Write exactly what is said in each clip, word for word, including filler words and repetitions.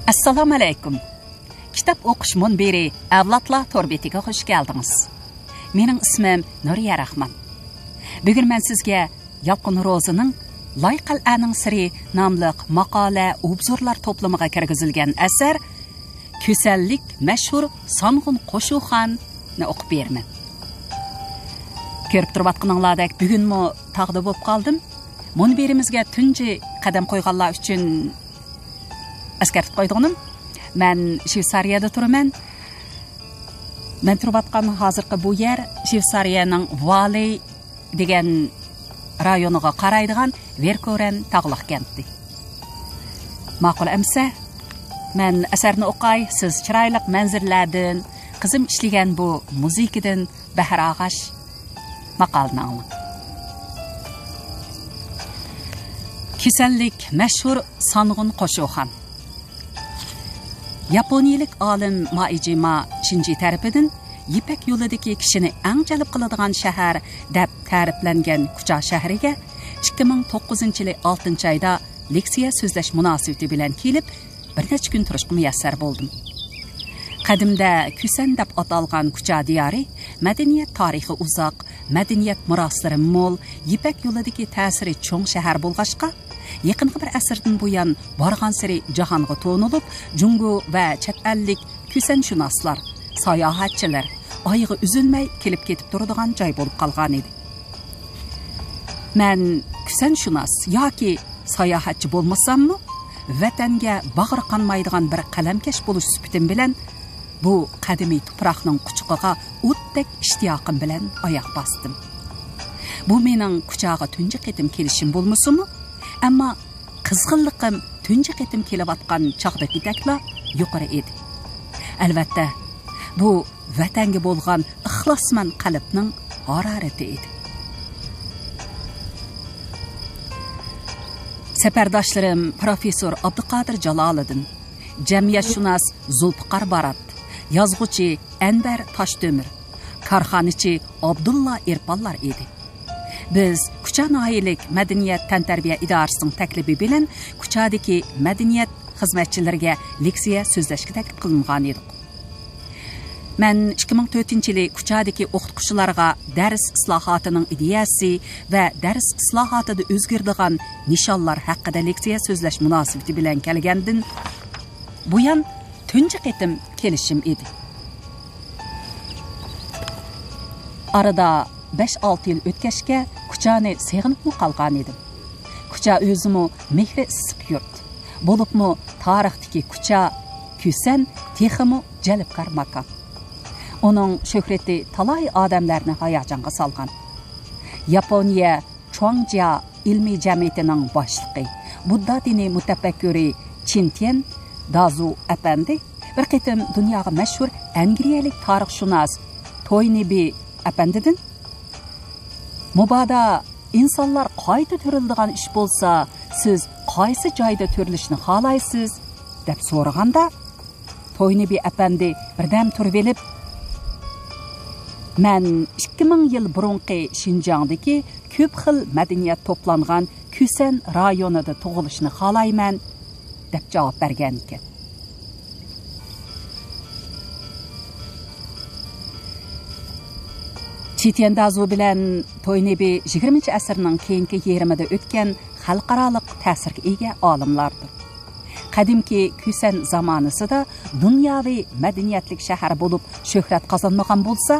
ئەسسالامۇئەلەيكۇم. كىتاب ئوقۇش مۇنبىرى ئەۋلادلار تور بېتىگە خۇش كەلدىڭىز. مېنىڭ ئىسمىم نۇرىيە راخمان. بۈگۈن مەن سىزگە يالقۇن روزىنىڭ لاي قەلئەنىڭ سىرى ناملىق ماقالە، ئوبزورلار توپلىمىغا كىرگۈزۈلگەن ئەسەر كۈسەنلىك مەشھۇر سانغۇن قوشۇخاننى ئوقۇپ بېرىمەن. كۆرۈپ تۇرۇۋاتقىنىڭلاردەك بۈگۈنمۇ تاغدا بولۇپ قالدىم. مۇنبىرىمىزگە تۇنجى قەدەم قويغانلار ئۈچۈن ئەسكەرتىپ قويىدىغىنىم، مەن شۋېتسارىيەدە تۇرىمەن. مەن تۇرۇۋاتقان ھازىرقى بۇ يەر شۋېتسارىيەنىڭ ۋالى دېگەن رايونىغا قارايدىغان ۋېركورەن تاغلىق كەنتى. ماقۇل ئەمسە، مەن ئەسەرنى ئوقاي، سىز چىرايلىق مەنزىرىلەردىن، قىزىم ئىشلىگەن بۇ مۇزىكىدىن بەھر ئالغاچ، ماقالىنى ئاڭلاڭ. كۈسەنلىك مەشھۇر سانغۇن قوشۇخان. ياپونىيىلىك ئالىم مائىجىما شىنجى تەرىپىدىن يىپەك يولىدىكى كىشىنى ئەڭ جەلپ قىلىدىغان شەھەر دەپ تەرىپلەنگەن كۇچا شەھىرىگە ئىككى مىڭ توققۇزىنچى يىلى ئالتىنچى ئايدا لېكسىيە سۆزلەش مۇناسىۋىتى بىلەن كېلىپ، بىر نەچچە كۈن تۇرۇشقا مۇيەسسەر بولدۇم. قەدىمدە كۈسەن دەپ ئاتالغان كۇچا دىيارى مەدەنىيەت تارىخى ئۇزاق، مەدەنىيەت مىراسلىرى مول، يىپەك يولىدىكى تەسىرى چوڭ شەھەر بولغاچقا، يېقىنقى بىر ئەسىردىن بۇيان بارغانسېرى جاھانغا تونۇلۇپ، جۇڭگو ۋە چەت ئەللىك كۈسەنشۇناسلار، ساياھەتچىلەر ئايىغى ئۈزۈلمەي كېلىپ كېتىپ تۇرىدىغان جاي بولۇپ قالغانىدى. مەن كۈسەنشۇناس ياكى ساياھەتچى بولمىساممۇ، ۋەتەنگە باغرى قانمايدىغان بىر قەلەمكەش بولۇش سۈپىتىم بىلەن بۇ قەدىمىي تۇپراقنىڭ قۇچىقىغا ئوتتەك ئىشتىياقىم بىلەن ئاياغ باستىم. بۇ مېنىڭ كۇچاغا تۇنجى قېتىم كېلىشىم بولمىسىمۇ، ئەمما قىزغىنلىقىم تۇنجى قېتىم كېلىۋاتقان چاغدىكىدەكلا يۇقىرى ئىدى. ئەلۋەتتە، بۇ ۋەتەنگە بولغان ئىخلاسمەن قەلبنىڭ ھارارىتى ئىدى. سەپەرداشلىرىم پروفېسسور ئابدۇقادىر جالالىدىن، جەمئىيەتشۇناس زۇلپىقار بارات، يازغۇچى ئەنۋەر تاشتۆمۈر، كارخانىچى ئابدۇللا ئېرپانلار ئىدى. بىز كۇچا ناھىيەلىك مەدەنىيەت تەنتەربىيە ئىدارىسىنىڭ تەكلىپى بىلەن كۇچادىكى مەدەنىيەت خىزمەتچىلىرىگە لېكسىيە سۆزلەشكە تەكلىپ قىلىنغان ئىدۇق. مەن ئىككى مىڭ تۆتىنچى يىلى كۇچادىكى ئوقۇتقۇچىلارغا دەرس ئىسلاھاتىنىڭ ئىدىيەسى ۋە دەرس ئىسلاھاتىدا ئۆزگىرىدىغان نىشانلار ھەققىدە لېكسىيە سۆزلەش مۇناسىۋىتى بىلەن كەلگەندىن بۇيان تۇنجى قېتىم كېلىشىم ئىدى. ئارىدا بەش-ئالتە يىل ئۆتكەچكە، كۇچانى سېغىنىپمۇ قالغانىدىم. كۇچا ئۆزىمۇ مېھرى ئىسسىق يۇرت. بولۇپمۇ تارىختىكى كۇچا، كۈسەن تېخىمۇ جەلپكار ماكان. ئۇنىڭ شۆھرىتى تالاي ئادەملەرنى ھاياجانغا سالغان. ياپونىيە چۇاڭجيا ئىلمىي جەمئىيىتىنىڭ باشلىقى، بۇددا دىنى مۇتەپەككۇرى چىنتيەن دازۇ ئەپەندى بىر قېتىم دۇنياغا مەشھۇر ئەنگلىيەلىك تارىخشۇناس توينبى ئەپەندىدىن، «مۇبادا ئىنسانلار قايتا تۆرىلىدىغان ئىش بولسا، سىز قايسى جايدا تۆرىلىشنى خالايسىز؟» دەپ سورىغاندا، توينبى ئەپەندى بىردەم تۇرۇۋېلىپ، «مەن ئىككى مىڭ يىل بۇرۇنقى شىنجاڭدىكى كۆپ خىل مەدەنىيەت توپلانغان كۈسەن رايونىدا تۇغۇلۇشنى خالايمەن» دەپ جاۋاب بەرگەنىكەن. چىتيەندازۇ بىلەن توينبى يىگىرمىنچى ئەسىرنىڭ كېيىنكى يېرىمىدا ئۆتكەن خەلقئارالىق تەسىرگە ئىگە ئالىملاردۇر. قەدىمكى كۈسەن زامانىسىدا دۇنياۋى مەدەنىيەتلىك شەھەر بولۇپ شۆھرەت قازانمىغان بولسا،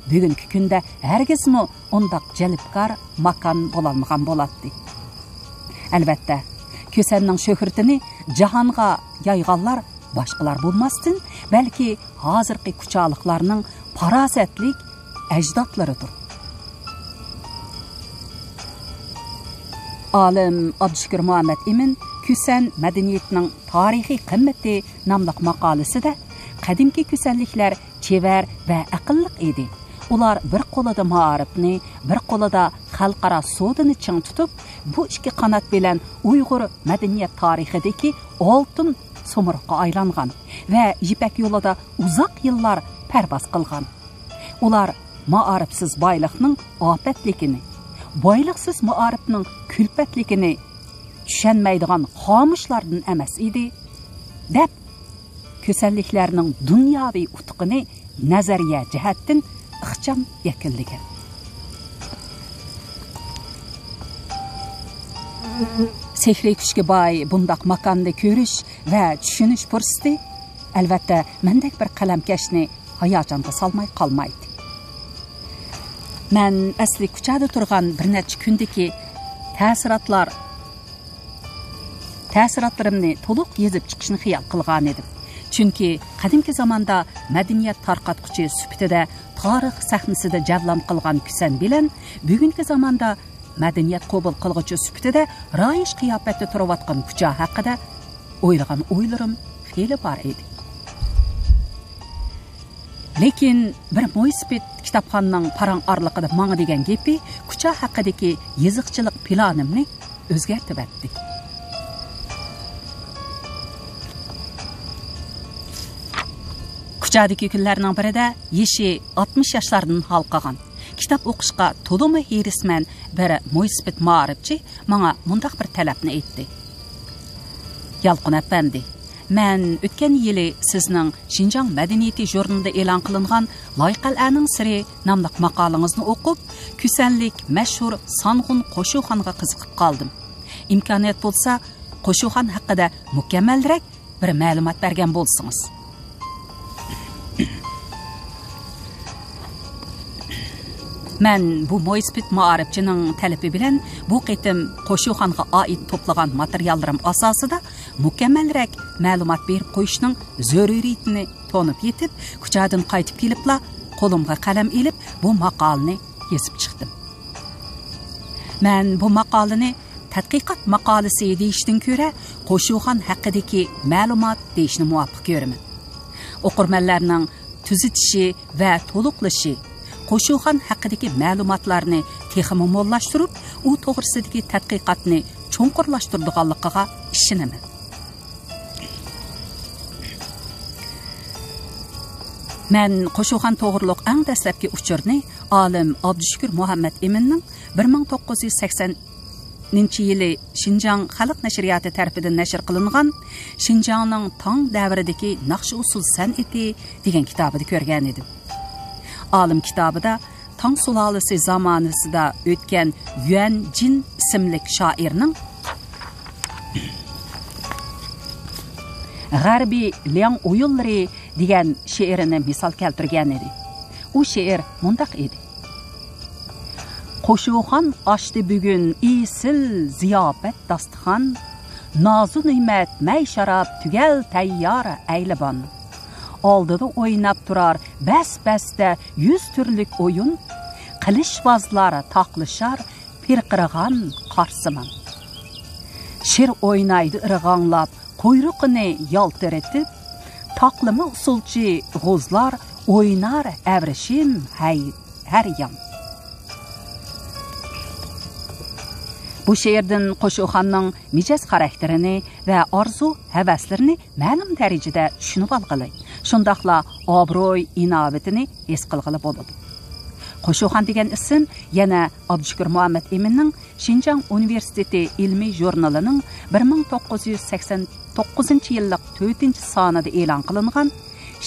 بۈگۈنكى كۈندە ھەرگىزمۇ ئۇنداق جەلپكار ماكان بولالمىغان بولاتتى. ئەلۋەتتە، كۈسەننىڭ شۆھرىتىنى جاھانغا يايغانلار باشقىلار بولماستىن، بەلكى ھازىرقى كۇچالىقلارنىڭ پاراسەتلىك ئەجدادلىرىدۇر. ئالىم ئابدۇشۈكۈر مۇھەممەت ئىمىن كۈسەن مەدەنىيىتىنىڭ تارىخىي قىممىتى ناملىق ماقالىسىدە، قەدىمكى كۈسەنلىكلەر چېۋەر ۋە ئەقىللىق ئىدى. ئۇلار بىر قولىدا مائارىپنى، بىر قولىدا خەلقئارا سودىنى چىڭ تۇتۇپ، بۇ ئىككى قانات بىلەن ئۇيغۇر مەدەنىيەت تارىخىدىكى ئالتۇن سومۇرغا ئايلانغان ۋە يىپەك يولىدا ئۇزاق يىللار پەرۋاز قىلغان. ئۇلار مائارىپسىز بايلىقنىڭ ئاپەتلىكىنى، بايلىقسىز مائارىپنىڭ كۈلپەتلىكىنى چۈشەنمەيدىغان خامۇشلاردىن ئەمەس ئىدى. دەپ، كۈسەنلىكلەرنىڭ دۇنياۋى ئۇتۇقىنى نەزەرىيە جەھەتتىن ئىخچام يەكۈنلىگەن. سېھرىي كۈچكە باي بۇنداق ماكاننى كۆرۈش ۋە چۈشىنىش پۇرسىتى، ئەلۋەتتە، مەندەك بىر قەلەمكەشنى ھاياجانغا سالماي قالمايتتى. مەن ئەسلى كۇچادا تۇرغان بىر نەچچە كۈندىكى تەسىراتلار، تەسىراتلىرىمنى تولۇق يېزىپ چىقىشنى خىيال قىلغانىدىم. چۈنكى قەدىمكى زاماندا مەدەنىيەت تارقاتقۇچى سۈپىتىدە تارىخ سەھنىسىدە جەۋلان قىلغان كۈسەن بىلەن بۈگۈنكى زاماندا مەدەنىيەت قوبۇل قىلغۇچى سۈپىتىدە رايىش قىياپەتتە تۇرۇۋاتقان كۇچا ھەققىدە ئويلىغان ئويلىرىم خېلى بار ئىدى. لېكىن بىر مويسىپىت كىتابخانىنىڭ پاراڭ ئارىلىقىدا ماڭا دېگەن گېپى كۇچا ھەققىدىكى يېزىقچىلىق پىلانىمنى ئۆزگەرتىۋەتتى. كۇچادىكى كۈنلەرنىڭ بىرىدە يېشى ئاتمىش ياشلاردىن ھالقىغان، كىتاب ئوقۇشقا تولىمۇ ھېرىسمەن بىر مويسىپىت مائارىپچى ماڭا مۇنداق بىر تەلەپنى ئېيتتى: «يالقۇن ئەپەندى، مەن ئۆتكەن يىلى سىزنىڭ شىنجاڭ مەدەنىيىتى ژۇرنىلىدا ئېلان قىلىنغان لايقەلئەنىڭ سىرى ناملىق ماقالىڭىزنى ئوقۇپ، كۈسەنلىك مەشھۇر سانغۇن قوشۇخانغا قىزىقىپ قالدىم. ئىمكانىيەت بولسا، قوشۇخان ھەققىدە مۇكەممەلرەك بىر مەلۇمات بەرگەن بولسىڭىز.» مەن بۇ مويسىپىت مائارىپچىنىڭ تەلىپى بىلەن بۇ قېتىم قوشۇخانغا ئائىت توپلىغان ماتېرىياللىرىم ئاساسىدا مۇكەممەلرەك مەلۇمات بېرىپ قويۇشنىڭ زۆرۈرىيىتىنى تونۇپ يېتىپ، كۇچادىن قايتىپ كېلىپلا قولۇمغا قەلەم ئېلىپ، بۇ ماقالىنى يېزىپ چىقتىم. مەن بۇ ماقالىنى تەتقىقات ماقالىسى دېيىشتىن كۆرە، قوشۇخان ھەققىدىكى مەلۇمات دېيىشنى مۇۋاپىق كۆرىمەن. ئوقۇرمەنلەرنىڭ تۈزىتىشى ۋە تولۇقلىشى، قوشۇخان ھەققىدىكى مەلۇماتلارنى تېخىمۇ موللاشتۇرۇپ، ئۇ توغرىسىدىكى تەتقىقاتنى چوڭقۇرلاشتۇرىدىغانلىقىغا ئىشىنىمەن. مەن قوشۇخان توغرۇلۇق ئەڭ دەسلەپكى ئۇچۇرنى ئالىم ئابدۇشۈكۈر مۇھەممەت ئىمىننىڭ بىر مىڭ توققۇز يۈز سەكسەن يىلى شىنجاڭ خەلق نەشرىياتى تەرىپىدىن نەشر قىلىنغان «شىنجاڭنىڭ تاڭ دەۋرىدىكى ناخشا ئۇسسۇل سەنئىتى» دېگەن كىتابىدا كۆرگەنىدىم. ئالىم كىتابىدا تاڭ سۇلالىسى زامانىسىدا ئۆتكەن يۈەن جىن ئىسىملىك شائىرنىڭ «غەربىي لياڭ ئويۇنلىرى» دېگەن شېئىرىنى مىسال كەلتۈرگەنىدى. ئۇ شېئىر مۇنداق ئىدى: «قوشۇخان ئاچتى بۈگۈن ئېسىل زىياپەت داستىخان، نازۇ نېمەت، مەي شاراب تۈگەل تەييار ئەيلىبان. ئالدىدا ئويناپ تۇرار بەس-بەستە يۈز تۈرلۈك ئويۇن، قىلىچۋازلار تاقلىشار پىرقىرىغان قارسىمان. شىر ئوينايدۇ ئىرغاڭلاپ قۇيرۇقىنى يالتىرىتىپ، تاقلىما ئۇسسۇلچى غوزلار ئوينار ئەۋرىشىم ھەي، ھەر يان.» بۇ شېئىردىن قوشۇخاننىڭ مىجەز خاراكتېرىنى ۋە ئارزۇ ھەۋەسلىرىنى مەلۇم دەرىجىدە چۈشىنىۋالغىلى، شۇنداقلا ئابرۇي ئىناۋىتىنى ھېس قىلغىلى بولىدۇ. قوشۇخان دېگەن ئىسىم يەنە ئابدۇشۈكۈر مۇھەممەت ئىمىننىڭ شىنجاڭ ئۇنىۋېرسىتېتى ئىلمىي ژۇرنىلىنىڭ بىر مىڭ توققۇز يۈز سەكسەن توققۇزىنچى يىللىق تۆتىنچى سانىدا ئېلان قىلىنغان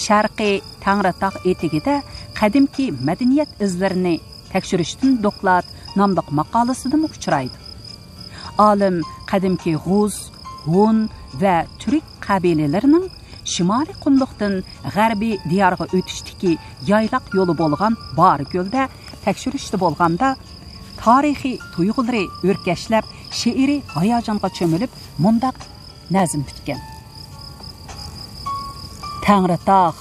«شەرقىي تەڭرىتاغ ئېتىكىدە قەدىمكى مەدەنىيەت ئىزلىرىنى تەكشۈرۈشتىن دوكلات» ناملىق ماقالىسىدىمۇ ئۇچرايدۇ. ئالىم قەدىمكى غۇز، ھون ۋە تۈرك قەبىلىلىرىنىڭ شىمالىي قۇملۇقتىن غەربىي دىيارغا ئۆتۈشتىكى يايلاق يولى بولغان بارىكۆلدە تەكشۈرۈشتە بولغاندا، تارىخىي تۇيغۇلىرى ئۆركەشلەپ، شېئىرىي ھاياجانغا چۆمۈلۈپ، مۇنداق نەزم پۈتكەن: «تەڭرىتاغ،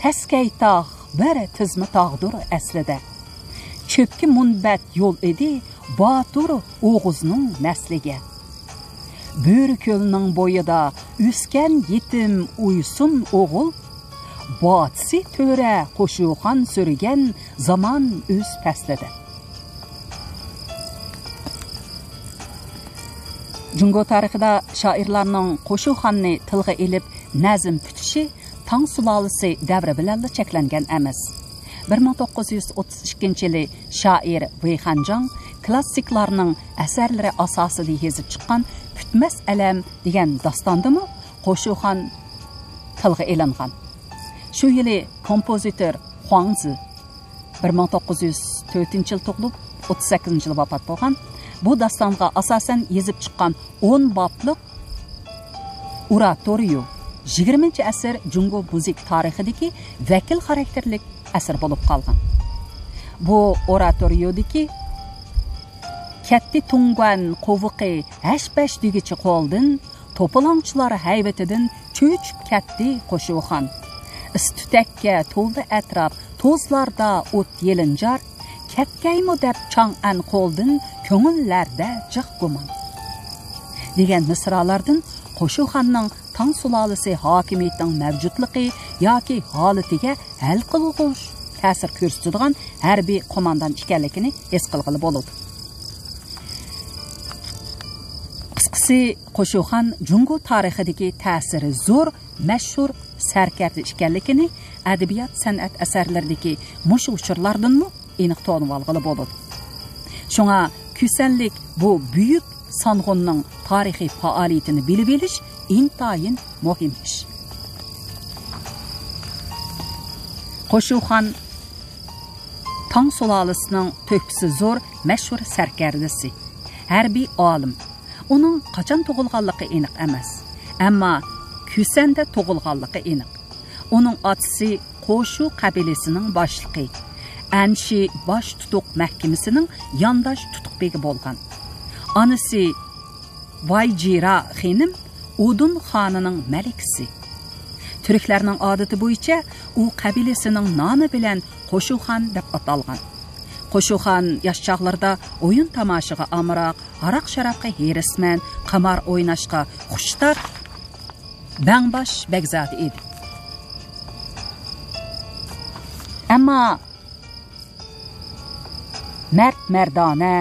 تەسكەي تاغ، بىر تىزما تاغدۇر ئەسلىدە. چۆپكە مۇنبەت يول ئىدى باتۇر ئوغۇزنىڭ نەسلىگە. بۆرىكۆلنىڭ بويىدا ئۆسكەن يېتىم ئۇيسۇن ئوغۇل، باتىسى تۆرە قوشۇخان سۈرگەن زامان ئۆز پەسلىدە.» جۇڭگو تارىخىدا شائىرلارنىڭ قوشۇخاننى تىلغا ئېلىپ نەزم پۈتۈشى تاڭ سۇلالىسى دەۋرى بىلەنلا چەكلەنگەن ئەمەس. بىر مىڭ توققۇز يۈز ئوتتۇز ئىككىنچى يىلى شائىر ۋېي خەنجاڭ كلاسسىكلارنىڭ ئەسەرلىرى ئاساسىدا يېزىپ چىققان «پۈتمەس ئەلەم» دېگەن داستاندىمۇ قوشۇخان تىلغا ئېلىنغان. شۇ يىلى كومپوزىتور خۇاڭزى، بىر مىڭ توققۇز يۈز تۆتىنچى يىل تۇغۇلۇپ، ئوتتۇز سەككىزىنچى يىلى ۋاپات بولغان، بۇ داستانغا ئاساسەن يېزىپ چىققان ئون بابلىق ئوراتورىيو يىگىرمىنچى ئەسىر جۇڭگو مۇزىكا تارىخىدىكى ۋەكىل خاراكتېرلىك ئەسەر بولۇپ قالغان. بۇ ئوراتورىيودىكى كەتتى تۇڭگۇەن قوۋۇقى ھەش-پەش دېگۈچى قولدىن، توپىلاڭچىلار ھەيۋىتىدىن چۆچۈپ كەتتى قوشۇخان. ئىس تۈتەككە تولدى ئەتراپ، توزلاردا ئوت يېلىنجار، كەتكەيمۇ دەپ چاڭئەن قولدىن، كۆڭۈللەردە جىق گۇمان. دېگەن مىسرالاردىن قوشۇخاننىڭ تاڭ سۇلالىسى ھاكىمىيىتىنىڭ مەۋجۇتلۇقى ياكى ھالىتىگە ھەل قىلغۇچ تەسىر كۆرسىتىدىغان ھەربىي قوماندان ئىكەنلىكىنى ھېس قىلغىلى بولىدۇ. قىسقىسى، قوشۇخان جۇڭگو تارىخىدىكى تەسىرى زور، مەشھۇر سەركەردە ئىكەنلىكىنى ئەدەبىيات، سەنئەت ئەسەرلىرىدىكى مۇشۇ ئۇچۇرلاردىنمۇ ئېنىق تونۇۋالغىلى بولىدۇ. شۇڭا كۈسەنلىك بۇ بۈيۈك سانغۇننىڭ تارىخىي پائالىيىتىنى بىلىۋېلىش ئىنتايىن مۇھىم ئىش. قوشۇخان تاڭ سۇلالىسىنىڭ تۆھپىسى زور مەشھۇر سەركەردىسى، ھەربىي ئالىم. ئۇنىڭ قاچان تۇغۇلغانلىقى ئېنىق ئەمەس، ئەمما كۈسەندە تۇغۇلغانلىقى ئېنىق. ئۇنىڭ ئاتىسى قوشۇ قەبىلىسىنىڭ باشلىقى، ئەنشى باش تۇتۇق مەھكىمىسىنىڭ يانداش تۇتۇق بېگى بولغان. ئانىسى ۋايجىرا خېنىم ئۇدۇن خانىنىڭ مەلىكىسى. تۈركلەرنىڭ ئادىتى بويىچە ئۇ قەبىلىسىنىڭ نامى بىلەن قوشۇخان دەپ ئاتالغان. قوشۇخان ياش چاغلىرىدا ئويۇن تاماشىغا ئامراق، ھاراق-شارابقا ھېرىسمەن، قىمار ئويناشقا خۇشتار، بەڭباش بەگزادە ئىدى. ئەمما مەرد-مەردانە،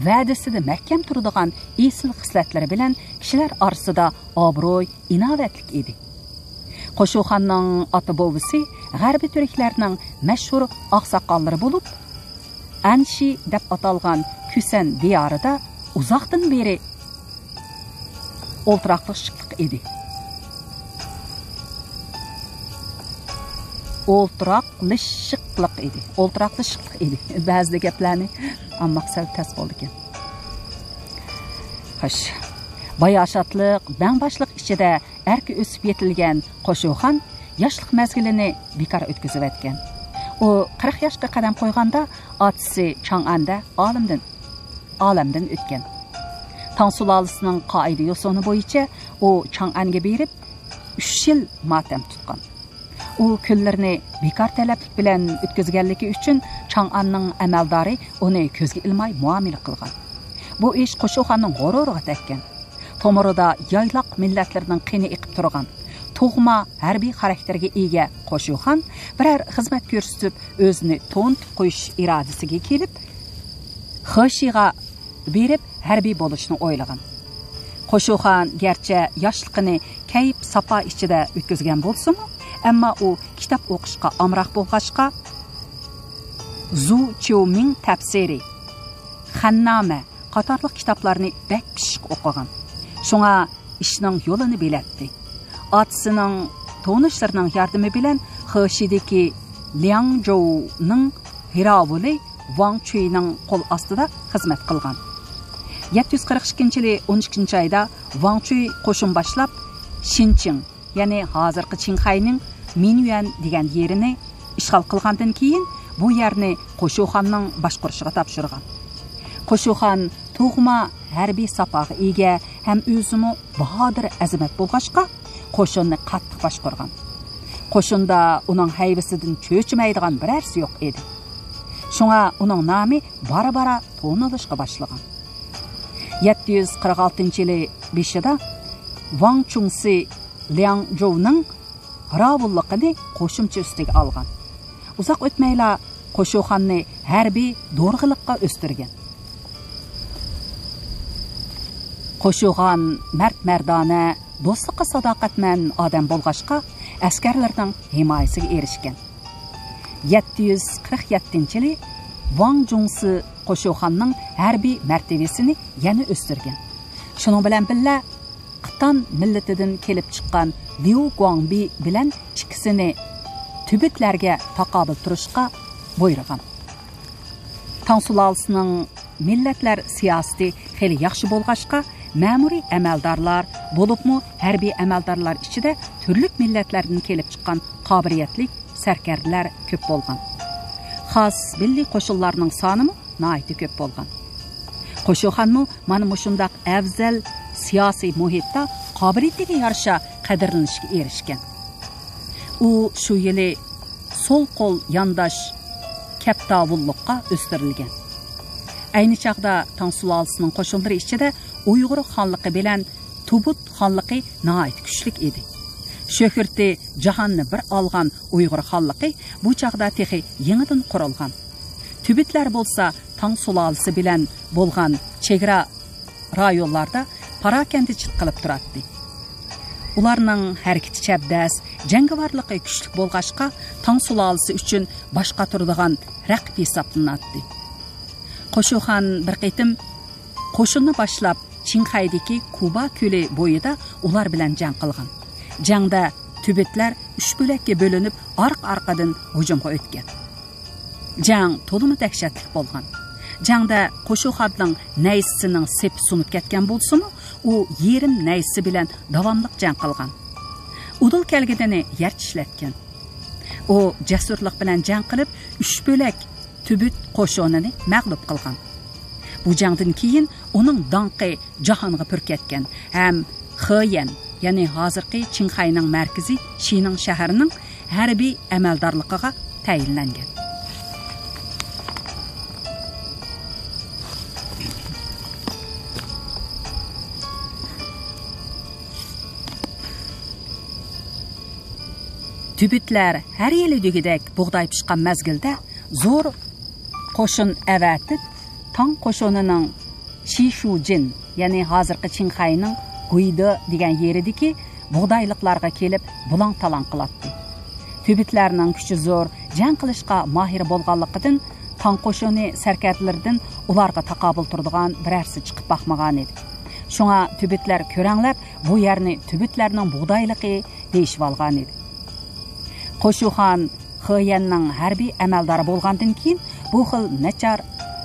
ۋەدىسىدە مەھكەم تۇرىدىغان ئېسىل خىسلەتلىرى بىلەن كىشىلەر ئارىسىدا ئابرۇي، ئىناۋەتلىك ئىدى. قوشۇخاننىڭ ئاتا-بوۋىسى غەربىي تۈركلەرنىڭ مەشھۇر ئاقساقاللىرى بولۇپ، ئەنشى دەپ ئاتالغان كۈسەن دىيارىدا ئۇزاقتىن بېرى ئولتۇراقلىشىقلىق ئىدى. ئولتۇراقلىشىقلىق ئىدى. ئولتۇراقلىشىقلىق ئىدى. بەزىدە گەپلەرنى ئاڭلىماق سەل تەس بولىدىكەن. خوش. باياشاتلىق، بەڭباشلىق ئىچىدە ئەركە ئۆسۈپ يېتىلگەن قوشۇخان ياشلىق مەزگىلىنى بىكار ئۆتكۈزۈۋەتكەن. ئۇ قىرىق ياشقا قەدەم قويغاندا، ئاتىسى چاڭئەندە ئالىمدىن، ئالەمدىن ئۆتكەن. تاڭ سۇلالىسىنىڭ قائىدە-يوسۇنى بويىچە ئۇ چاڭئەنگە بېرىپ، ئۈچ يىل ماتەم تۇتقان. ئۇ كۈنلىرىنى بىكار تەلەپلىك بىلەن ئۆتكۈزگەنلىكى ئۈچۈن چاڭئەننىڭ ئەمەلدارى ئۇنى كۆزگە ئىلماي مۇئامىلە قىلغان. بۇ ئىش قوشۇخاننىڭ غۇرۇرىغا تەگكەن. تومۇرىدا يايلاق مىللەتلىرىنىڭ قېنى ئېقىپ تۇرغان، تۇغما ھەربىي خاراكتېرگە ئىگە قوشۇخان بىرەر خىزمەت كۆرسىتىپ، ئۆزىنى تونۇتۇپ قويۇش ئىرادىسىگە كېلىپ، خېشىغا بېرىپ ھەربىي بولۇشنى ئويلىغان. قوشۇخان گەرچە ياشلىقىنى كەيپ-ساپا ئىچىدە ئۆتكۈزگەن بولسىمۇ، ئەمما ئۇ كىتاب ئوقۇشقا ئامراق بولغاچقا، زۇ چيۇمىڭ تەپسىرى، خەننامە قاتارلىق كىتابلارنى بەك پىششىق ئوقۇغان. شۇڭا ئىشنىڭ يولىنى بىلەتتى. ئاتىسىنىڭ، تونۇشلىرىنىڭ ياردىمى بىلەن خېشىدىكى لياڭجوۋنىڭ ھىراۋۇلى ۋاڭ چۈينىڭ قول ئاستىدا خىزمەت قىلغان. يەتتە يۈز قىرىق ئىككىنچى يىلى ئون ئىككىنچى ئايدا ۋاڭ چۈي قوشۇن باشلاپ، شىنچىڭ، يەنى ھازىرقى چىڭخەينىڭ مىنيۈەن دېگەن يېرىنى ئىشغال قىلغاندىن كېيىن، بۇ يەرنى قوشۇخاننىڭ باشقۇرۇشىغا تاپشۇرغان. قوشۇخان تۇغما ھەربىي ساپاغا ئىگە ھەم ئۆزىمۇ باھادىر ئەزىمەت بولغاچقا، قوشۇننى قاتتىق باشقۇرغان. قوشۇندا ئۇنىڭ ھەيۋىسىدىن چۆچۈمەيدىغان بىرەرسى يوق ئىدى. شۇڭا ئۇنىڭ نامى بارا-بارا تونۇلۇشقا باشلىغان. يەتتە يۈز قىرىق ئالتىنچى يىلى بېشىدا ۋاڭ چۇڭسى لياڭجوۋنىڭ راۋۇللۇقىنى قوشۇمچە ئۈستىگە ئالغان. ئۇزاق ئۆتمەيلا قوشۇخاننى ھەربىي دورىغىلىققا ئۆستۈرگەن. قوشۇخان مەرد-مەردانە، دوستلۇققا ساداقەتمەن ئادەم بولغاچقا، ئەسكەرلىرىنىڭ ھىمايىسىگە ئېرىشكەن. يەتتە يۈز قىرىق يەتتىنچى يىلى ۋاڭ جۇڭسى قوشۇخاننىڭ ھەربىي مەرتىۋىسىنى يەنە ئۆستۈرگەن. شۇنىڭ بىلەن بىللە، تان مىللىتىدىن كېلىپ چىققان ليۇ گۇاڭبى بىلەن ئىككىسىنى تۈبۈتلەرگە تاقابىل تۇرۇشقا بۇيرۇغان. تاڭ سۇلالىسىنىڭ مىللەتلەر سىياسىتى خېلى ياخشى بولغاچقا، مەمۇرىي ئەمەلدارلار، بولۇپمۇ ھەربىي ئەمەلدارلار ئىچىدە تۈرلۈك مىللەتلەردىن كېلىپ چىققان قابىلىيەتلىك سەركەردىلەر كۆپ بولغان. خاس مىللىي قوشۇنلارنىڭ سانىمۇ ناھايىتى كۆپ بولغان. قوشۇخانمۇ مانا مۇشۇنداق ئەۋزەل سىياسىي مۇھىتتا قابىلىيىتىگە يارىشا قەدىرلىنىشكە ئېرىشكەن. ئۇ شۇ يىلى سول قول يانداش كەپتاۋۇللۇققا ئۆستۈرۈلگەن. ئەينى چاغدا تاڭ سۇلالىسىنىڭ قوشۇنلىرى ئىچىدە ئۇيغۇر خانلىقى بىلەن تۇبۇت خانلىقى ناھايىتى كۈچلۈك ئىدى. شۆھرىتى جاھاننى بىر ئالغان ئۇيغۇر خانلىقى بۇ چاغدا تېخى يېڭىدىن قۇرۇلغان. تۈبۈتلەر بولسا تاڭ سۇلالىسى بىلەن بولغان چېگرا رايونلاردا پاراكەندىچىلىك قىلىپ تۇراتتى. ئۇلارنىڭ ھەرىكىتى چەبدەس، جەڭگىۋارلىقى كۈچلۈك بولغاچقا، تاڭ سۇلالىسى ئۈچۈن باش قاتۇرىدىغان رەقىب ھېسابلىناتتى. قوشۇخان بىر قېتىم قوشۇننى باشلاپ، چىڭخەيدىكى كۇبا كۆلى بويىدا ئۇلار بىلەن جەڭ قىلغان. جەڭدە تۈبۈتلەر ئۈچ بۆلەككە بۆلۈنۈپ، ئارقا-ئارقىدىن ھۇجۇمغا ئۆتكەن. جەڭ تولىمۇ دەھشەتلىك بولغان. جەڭدە قوشۇخاننىڭ نەيزىسىنىڭ سېپى سۇنۇپ كەتكەن بولسىمۇ، ئۇ يېرىم نەيزىسى بىلەن داۋاملىق جەڭ قىلغان. ئۇدۇل كەلگىنىنى يەر چىشلەتكەن. ئۇ جەسۇرلۇق بىلەن جەڭ قىلىپ، ئۈچ بۆلەك تۈبۈت قوشۇنىنى مەغلۇپ قىلغان. بۇ جەڭدىن كېيىن ئۇنىڭ داڭقى جاھانغا پۈركەتكەن ھەم خېيەن، يەنى ھازىرقى چىڭخەينىڭ مەركىزى شىنىڭ شەھىرىنىڭ ھەربىي ئەمەلدارلىقىغا تەيىنلەنگەن. تۈبۈتلەر ھەر يىلى دېگۈدەك بۇغداي پىشقان مەزگىلدە زور قوشۇن ئەۋەتىپ، تاڭ قوشۇنىنىڭ شىشۇجىن، يەنى ھازىرقى چىڭخەينىڭ گۇيدې دېگەن يېرىدىكى بۇغدايلىقلارغا كېلىپ بۇلاڭ-تالاڭ قىلاتتى. تۈبۈتلەرنىڭ كۈچى زور، جەڭ قىلىشقا ماھىر بولغانلىقىدىن، تاڭ قوشۇنى سەركەردىلىرىدىن ئۇلارغا تاقابىل تۇرىدىغان بىرەرسى چىقىپ باقمىغانىدى. شۇڭا تۈبۈتلەر كۆرەڭلەپ، بۇ يەرنى تۈبۈتلەرنىڭ بۇغدايلىقى دېيىشىۋالغانىدى. قوشۇخان خېيەننىڭ ھەربىي ئەمەلدارى بولغاندىن كېيىن، بۇ خىل ناچار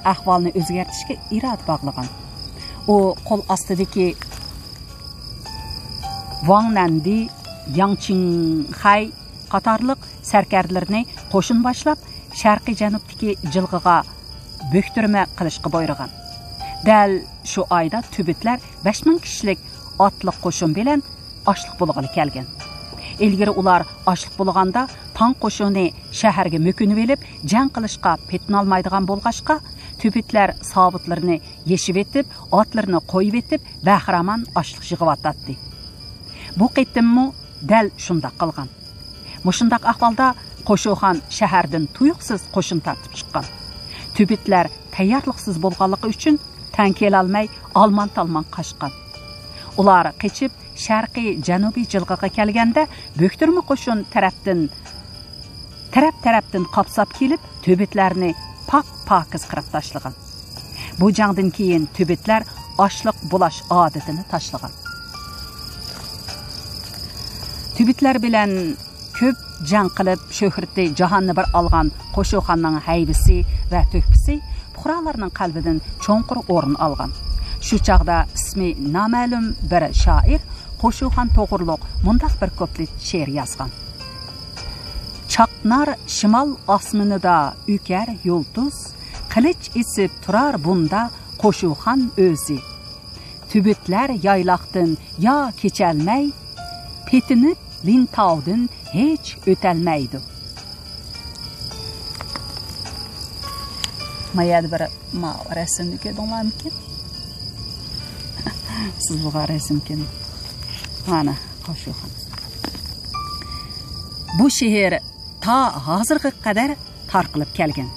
ئەھۋالنى ئۆزگەرتىشكە ئىرادە باغلىغان. ئۇ قول ئاستىدىكى ۋاڭ نەندى، ياڭ چىڭخەي قاتارلىق سەركەردىلىرىنى قوشۇن باشلاپ، شەرقىي جەنۇبتىكى جىلغىغا بۆكتۈرمە قىلىشقا بۇيرۇغان. دەل شۇ ئايدا تۈبۈتلەر بەش مىڭ كىشىلىك ئاتلىق قوشۇن بىلەن ئاشلىق بۇلىغىلى كەلگەن. ئىلگىرى ئۇلار ئاشلىق بۇلىغاندا، تاڭ قوشۇنى شەھەرگە مۆكۈنۈۋېلىپ، جەڭ قىلىشقا پېتىنالمايدىغان بولغاچقا، تۈبۈتلەر ساۋۇتلىرىنى يېشىۋېتىپ، ئاتلىرىنى قويۇۋېتىپ، بەخىرامان ئاشلىق يىغىۋاتاتتى. بۇ قېتىممۇ دەل شۇنداق قىلغان. مۇشۇنداق ئەھۋالدا قوشۇخان شەھەردىن تۇيۇقسىز قوشۇن تارتىپ چىققان. تۈبۈتلەر تەييارلىقسىز بولغانلىقى ئۈچۈن تەڭ كېلەلمەي، ئالمان-تالمان قاچقان. ئۇلار قېچىپ، شەرقىي جەنۇبىي جىلغىغا كەلگەندە، بۆكتۈرمە قوشۇن تەرەپتىن، تەرەپ-تەرەپتىن قاپساپ كېلىپ، تۈبۈتلەرنى پاك-پاكىز قىرىپ تاشلىغان. بۇ جەڭدىن كېيىن تۈبۈتلەر ئاشلىق بۇلاش ئادىتىنى تاشلىغان. تۈبۈتلەر بىلەن كۆپ جەڭ قىلىپ، شۆھرىتى جاھاننى بىر ئالغان قوشۇخاننىڭ ھەيۋىسى ۋە تۆھپىسى پۇقرالارنىڭ قەلبىدىن چوڭقۇر ئورۇن ئالغان. شۇ چاغدا ئىسمى نامەلۇم بىر شائىر قوشۇخان توغرۇلۇق مۇنداق بىر كۇپلېت شېئىر يازغان. چاقنار شىمال ئاسمىنىدا ئۆكەر يۇلتۇز، قىلىچ ئېسىپ تۇرار بۇندا قوشۇخان ئۆزى. تۈبۈتلەر يايلاقتىن يا كېچەلمەي، پېتىنىپ لىنتاۋدىن ھېچ ئۆتەلمەيدۇ. ما يەردە بىر ماۋۇ رەسىمنى كۆردۈڭلارمىكىن؟ سىز بۇغا رەسىمكەن. مانا، قوشۇخان. بۇ شېئىر تا ھازىرغا قەدەر تارقىلىپ كەلگەن.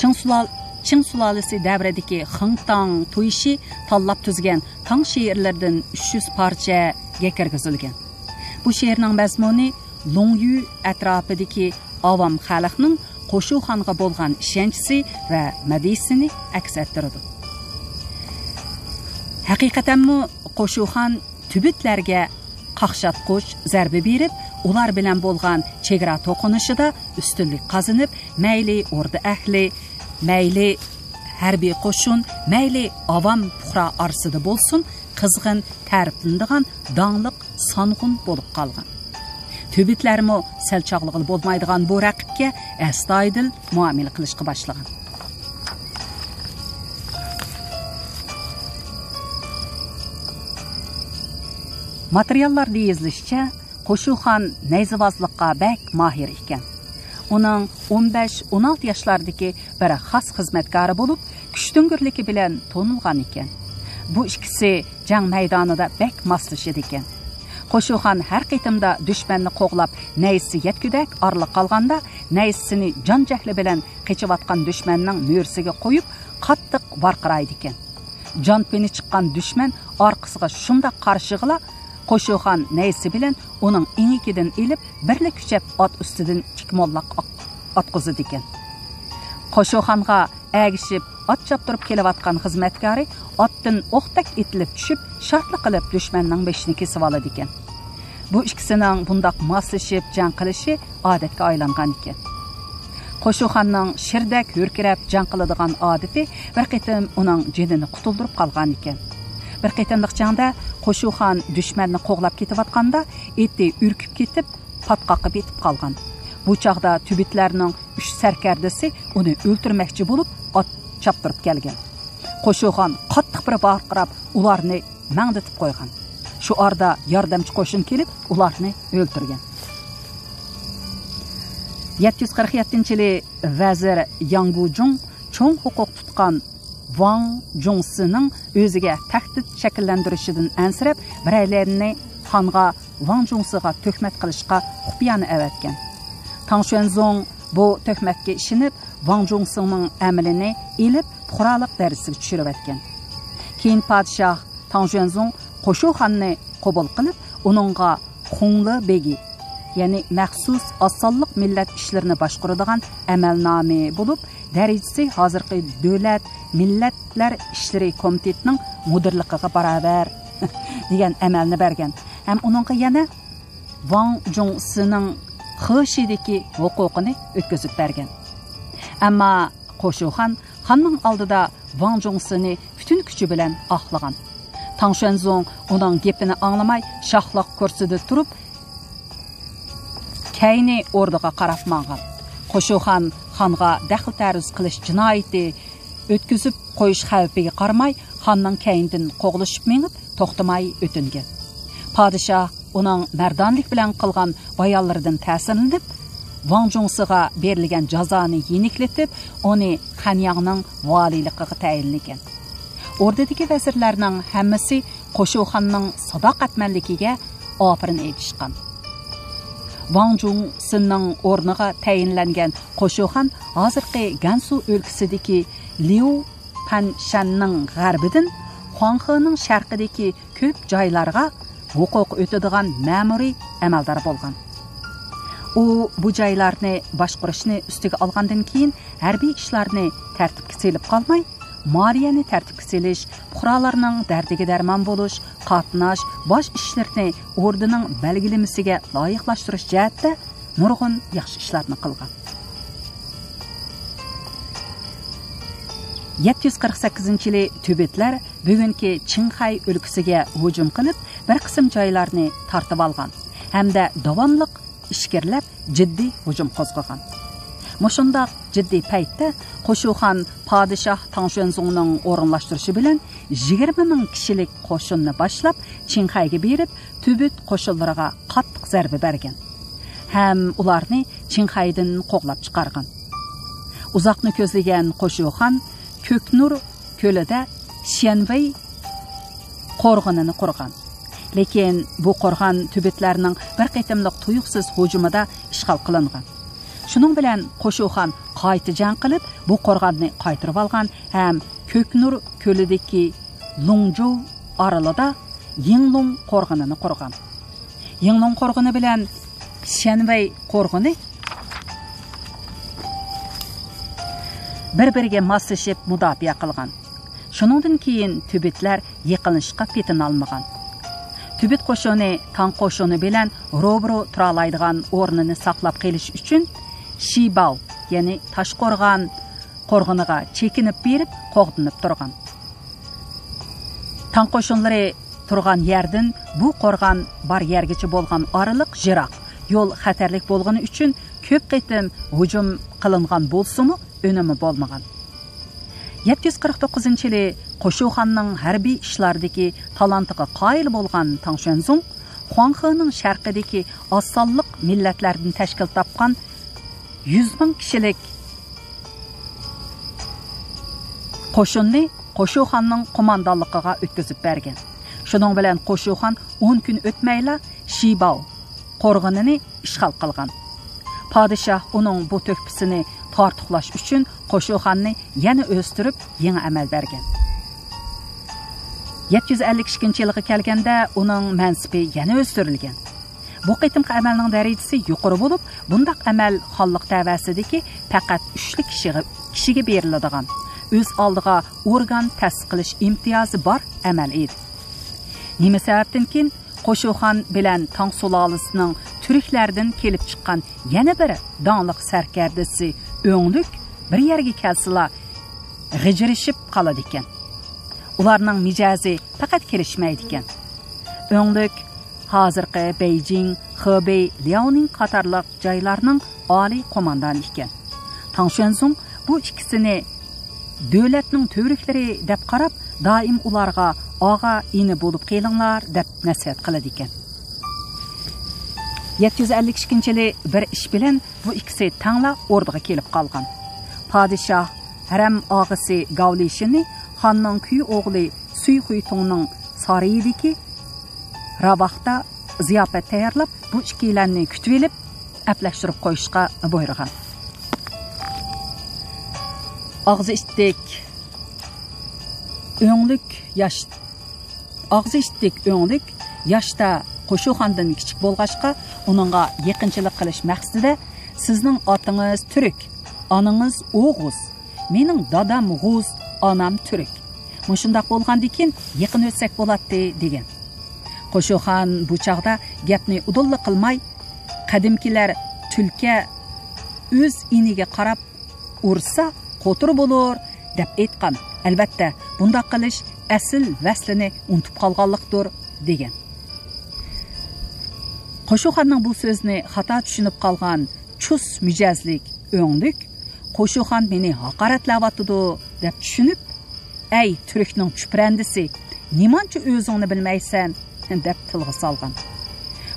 چىڭ سۇلال-، چىڭ سۇلالىسى دەۋرىدىكى خېڭتاڭ تۇيشى تاللاپ تۈزگەن تاڭ شېئىرلىرىدىن ئۈچ يۈز پارچەگە كىرگۈزۈلگەن. بۇ شېئىرنىڭ مەزمۇنى لوڭيۈ ئەتراپىدىكى ئاۋام خەلقنىڭ قوشۇخانغا بولغان ئىشەنچىسى ۋە مەدھىيىسىنى ئەكس ئەتتۈرىدۇ. ھەقىقەتەنمۇ قوشۇخان تۈبۈتلەرگە قاقشاتقۇچ زەربە بېرىپ، ئۇلار بىلەن بولغان چېگرا توقۇنۇشىدا ئۈستۈنلۈك قازىنىپ، مەيلى ئوردا ئەھلى، مەيلى ھەربىي قوشۇن، مەيلى ئاۋام پۇقرا ئارىسىدا بولسۇن، قىزغىن تەرىپلىنىدىغان داڭلىق سانغۇن بولۇپ قالغان. تۈبۈتلەرمۇ سەل چاغلىغىلى بولمايدىغان بۇ رەقىبكە ئەستايىدىل مۇئامىلە قىلىشقا باشلىغان. ماتېرىياللاردا يېزىلىشىچە، قوشۇخان نەيزىۋازلىققا بەك ماھىر ئىكەن. ئۇنىڭ ئون بەش، ئون ئالتە ياشلاردىكى بىر خاس خىزمەتكارى بولۇپ، كۈچتۈڭگۈرلۈكى بىلەن تونۇلغان ئىكەن. بۇ ئىككىسى جەڭ مەيدانىدا بەك ماسلىشىدىكەن. قوشۇخان ھەر قېتىمدا دۈشمەننى قوغلاپ، نەيزىسى يەتكۈدەك ئارىلىق قالغاندا، نەيزىسىنى جان جەھلى بىلەن قېچىۋاتقان دۈشمەننىڭ مۈرىسىگە قويۇپ، قاتتىق ۋارقىرايدىكەن. جان پېنى چىققان دۈشمەن ئارقىسىغا شۇنداق قارىشىغىلا، قوشۇخان نەيزىسى بىلەن ئۇنىڭ ئېڭىكىدىن ئېلىپ، بىرلا كۈچەپ ئات ئۈستىدىن ئىككى موللاق ئاق-، ئاتقۇزىدىكەن. قوشۇخانغا ئەگىشىپ ئات چاپتۇرۇپ كېلىۋاتقان خىزمەتكارى ئاتتىن ئوقتەك ئېتىلىپ چۈشۈپ، شارتلا قىلىپ دۈشمەننىڭ بېشىنى كېسىۋالىدىكەن. بۇ ئىككىسىنىڭ بۇنداق ماسلىشىپ جەڭ قىلىشى ئادەتكە ئايلانغان ئىكەن. قوشۇخاننىڭ شىردەك ھۆركىرەپ جەڭ قىلىدىغان ئادىتى بىر قېتىم ئۇنىڭ جېنىنى قۇتۇلدۇرۇپ قالغان ئىكەن. بىر قېتىملىق جەڭدە قوشۇخان دۈشمەننى قوغلاپ كېتىۋاتقاندا، ئېتى ئۈركۈپ كېتىپ، پاتقاققا پېتىپ قالغان. بۇ چاغدا تۈبۈتلەرنىڭ ئۈچ سەركەردىسى ئۇنى ئۆلتۈرمەكچى بولۇپ، ئات چاپتۇرۇپ كەلگەن. قوشۇخان قاتتىق بىر ۋارقىراپ، ئۇلارنى مەڭدىتىپ قويغان. شۇ ئارىدا ياردەمچى قوشۇن كېلىپ، ئۇلارنى ئۆلتۈرگەن. يەتتە يۈز قىرىق يەتتىنچى يىلى ۋەزىر ياڭ گۇجۇڭ چوڭ ھوقۇق تۇتقان ۋاڭ جۇڭسىنىڭ ئۆزىگە تەھدىت شەكىللەندۈرۈشىدىن ئەنسىرەپ، بىرەيلەننى خانغا ۋاڭ جۇڭسىغا تۆھمەت قىلىشقا خۇپىيانە ئەۋەتكەن. تاڭ شۈەنزۇڭ بۇ تۆھمەتكە ئىشىنىپ، ۋاڭ جۇڭسىڭنىڭ ئەمىلىنى ئېلىپ، پۇقرالىق دەرىجىسىگە چۈشۈرۈۋەتكەن. كېيىن پادىشاھ تاڭ شۈەنزۇڭ قوشۇخاننى قوبۇل قىلىپ، ئۇنىڭغا خۇڭلې بېگى، يەنى مەخسۇس ئاز سانلىق مىللەت ئىشلىرىنى باشقۇرىدىغان ئەمەلنامە بولۇپ، دەرىجىسى ھازىرقى دۆلەت مىللەتلەر ئىشلىرى كومىتېتىنىڭ مۇدىرلىقىغا باراۋەر دېگەن ئەمەلنى بەرگەن ھەم ئۇنىڭغا يەنە ۋاڭ جۇڭسىنىڭ خېشىدىكى ھوقۇقىنى ئۆتكۈزۈپ بەرگەن. ئەمما قوشۇخان خاننىڭ ئالدىدا ۋاڭ جۇڭسىنى پۈتۈن كۈچى بىلەن ئاقلىغان. تاڭ شۈەنزۇڭ ئۇنىڭ گېپىنى ئاڭلىماي، شاھلىق كۇرسىدا تۇرۇپ، كەينى ئوردىغا قاراپ ماڭغان. قوشۇخان خانغا دەخلى تەرۇز قىلىش جىنايىتى ئۆتكۈزۈپ قويۇش خەۋپىگە قارىماي، خاننىڭ كەينىدىن قوغلىشىپ مېڭىپ، توختىماي ئۆتۈنگەن. پادىشاھ ئۇنىڭ مەردانىلىك بىلەن قىلغان بايانلىرىدىن تەسىرلىنىپ، ۋاڭ جۇڭسىغا بېرىلگەن جازانى يېنىكلىتىپ، ئۇنى خەنياڭنىڭ ۋالىيلىقىغا تەيىنلىگەن. ئوردىدىكى ۋەزىرلەرنىڭ ھەممىسى قوشۇخاننىڭ ساداقەتمەنلىكىگە ئاپىرىن ئېيتىشقان. ۋاڭ جۇڭسىننىڭ ئورنىغا تەيىنلەنگەن قوشۇخان ھازىرقى گەنسۇ ئۆلكىسىدىكى ليۇ پەنشەننىڭ غەربىدىن خۇاڭخېنىڭ شەرقىدىكى كۆپ جايلارغا ھوقۇقى ئۆتىدىغان مەمۇرىي ئەمەلدار بولغان. ئۇ بۇ جايلارنى باشقۇرۇشنى ئۈستىگە ئالغاندىن كېيىن، ھەربىي ئىشلارنى تەرتىپكە سېلىپ قالماي، مالىيەنى تەرتىپكە سېلىش، پۇقرالارنىڭ دەردىگە دەرمان بولۇش، قاتناش، باج ئىشلىرىنى ئوردىنىڭ بەلگىلىمىسىگە لايىقلاشتۇرۇش جەھەتتە نۇرغۇن ياخشى ئىشلارنى قىلغان. يەتتە يۈز قىرىق سەككىزىنچى يىلى تۈبۈتلەر بۈگۈنكى چىڭخەي ئۆلكىسىگە ھۇجۇم قىلىپ، بىر قىسىم جايلارنى تارتىۋالغان ھەمدە داۋاملىق ئىچكىرىلەپ جىددىي ھۇجۇم قوزغىغان. مۇشۇنداق جىددىي پەيتتە قوشۇخان پادىشاھ تاڭشۈەنزۇڭنىڭ ئورۇنلاشتۇرۇشى بىلەن يىگىرمە مىڭ كىشىلىك قوشۇننى باشلاپ، چىڭخەيگە بېرىپ، تۈبۈت قوشۇنلىرىغا قاتتىق زەربە بەرگەن ھەم ئۇلارنى چىڭخەيدىن قوغلاپ چىقارغان. ئۇزاقنى كۆزلىگەن قوشۇخان كۆكنۇر كۆلىدە شيەنۋېي قورغىنىنى قۇرغان. لېكىن بۇ قورغان تۈبۈتلەرنىڭ بىر قېتىملىق تۇيۇقسىز ھۇجۇمىدا ئىشغال قىلىنغان. شۇنىڭ بىلەن قوشۇخان قايتا جەڭ قىلىپ، بۇ قورغاننى قايتۇرۇۋالغان ھەم كۆكنۇر كۆلىدىكى لۇڭجۇ ئارىلىدا يىڭلۇڭ قورغىنىنى قۇرغان. يىڭلۇڭ قورغىنى بىلەن شيەنۋەي قورغىنى بىر-بىرىگە ماسلىشىپ مۇداپىئە قىلغان. شۇنىڭدىن كېيىن تۈبۈتلەر يېقىنلىشىشقا پېتىنالمىغان. تۈبۈت قوشۇنى تاڭ قوشۇنى بىلەن روبىرو تۇرالايدىغان ئورنىنى ساقلاپ قېلىش ئۈچۈن شىباۋ، يەنى تاشقورغان قورغىنىغا چېكىنىپ بېرىپ قوغدىنىپ تۇرغان. تاڭ قوشۇنلىرى تۇرغان يەردىن بۇ قورغان بار يەرگىچە بولغان ئارىلىق يىراق، يول خەتەرلىك بولغىنى ئۈچۈن كۆپ قېتىم ھۇجۇم قىلىنغان بولسىمۇ، ئۈنۈمى بولمىغان. يەتتە يۈز قىرىق توققۇزىنچى يىلى قوشۇخاننىڭ ھەربىي ئىشلاردىكى تالانتىغا قايىل بولغان تاڭ شۆنزۇڭ خۇاڭخېنىڭ شەرقىدىكى ئاز سانلىق مىللەتلەردىن تەشكىل تاپقان يۈز مىڭ كىشىلىك قوشۇننى قوشۇخاننىڭ قوماندانلىقىغا ئۆتكۈزۈپ بەرگەن. شۇنىڭ بىلەن قوشۇخان ئون كۈن ئۆتمەيلا شىباۋ قورغىنىنى ئىشغال قىلغان. پادىشاھ ئۇنىڭ بۇ تۆھپىسىنى تارتۇقلاش ئۈچۈن قوشۇخاننى يەنە ئۆستۈرۈپ، يېڭى ئەمەل بەرگەن. يەتتە يۈز ئەللىك ئىككىنچى يىلغا كەلگەندە، ئۇنىڭ مەنسىپى يەنە ئۆستۈرۈلگەن. بۇ قېتىمقى ئەمەلنىڭ دەرىجىسى يۇقىرى بولۇپ، بۇنداق ئەمەل خانلىق تەۋەسىدىكى پەقەت ئۈچلۈك كىشىگە، كىشىگە بېرىلىدىغان، ئۆز ئالدىغا ئورگان تەسىس قىلىش ئىمتىيازى بار ئەمەل ئىدى. نېمە سەۋەبتىنكىن، قوشۇخان بىلەن تاڭ سۇلالىسىنىڭ تۈركلەردىن كېلىپ چىققان يەنە بىر داڭلىق سەركەردىسى ئۆڭلۈك بىر يەرگە كەلسىلا، غىجىرىشىپ قالىدىكەن. ئۇلارنىڭ مىجەزى پەقەت كېلىشمەيدىكەن. ئۆڭلۈك ھازىرقى بېيجىڭ، خېبېي، لياۋنىڭ قاتارلىق جايلارنىڭ ئالىي قوماندانى ئىكەن. تاڭ شۆنزۇڭ بۇ ئىككىسىنى دۆلەتنىڭ تۈۋرۈكلىرى دەپ قاراپ، دائىم ئۇلارغا «ئاغا، ئىنى بولۇپ قېلىڭلار» دەپ نەسىھەت قىلىدىكەن. يەتتە يۈز ئەللىك ئىككىنچى يىلى بىر ئىش بىلەن بۇ ئىككىسى تەڭلا ئوردىغا كېلىپ قالغان. پادىشاھ ھەرەم ئاغىسى گاۋلىشىنى خاننىڭ كۈيئوغلى سۈي خۇيتۇڭنىڭ سارىيىدىكى راۋاقتا زىياپەت تەييارلاپ، بۇ ئىككىيلەننى كۈتۈۋېلىپ، ئەپلەشتۈرۈپ قويۇشقا بۇيرۇغان. ئاغزى ئىتتىك ئۆڭلۈك ياش، ئاغزى ئىتتىك ئۆڭلۈك ياشتا قوشۇخاندىن كىچىك بولغاچقا، ئۇنىڭغا يېقىنچىلىق قىلىش مەقسىتىدە، «سىزنىڭ ئاتىڭىز تۈرك، ئانىڭىز ئوغۇز، مېنىڭ دادام غۇز، ئانام تۈرك. مۇشۇنداق بولغاندىكىن يېقىن ئۆتسەك بولاتتى» دېگەن. قوشۇخان بۇ چاغدا گەپنى ئۇدۇللا قىلماي، «قەدىمكىلەر تۈلكە ئۆز ئىنىگە قاراپ ئۇرسا، قوتۇر بولۇر» دەپ ئېيتقان. «ئەلۋەتتە، بۇنداق قىلىش ئەسىل ۋەسلىنى ئۇنتۇپ قالغانلىقتۇر» دېگەن. قوشۇخاننىڭ بۇ سۆزىنى خاتا چۈشىنىپ قالغان چۇس مىجەزلىك ئۆڭلۈك، «قوشۇخان مېنى ھاقارەتلەۋاتىدۇ» دەپ چۈشىنىپ، «ئەي، تۈركنىڭ چۈپرەندىسى، نېمانچە ئۆزۈڭنى بىلمەيسەن؟» دەپ تىلغا سالغان.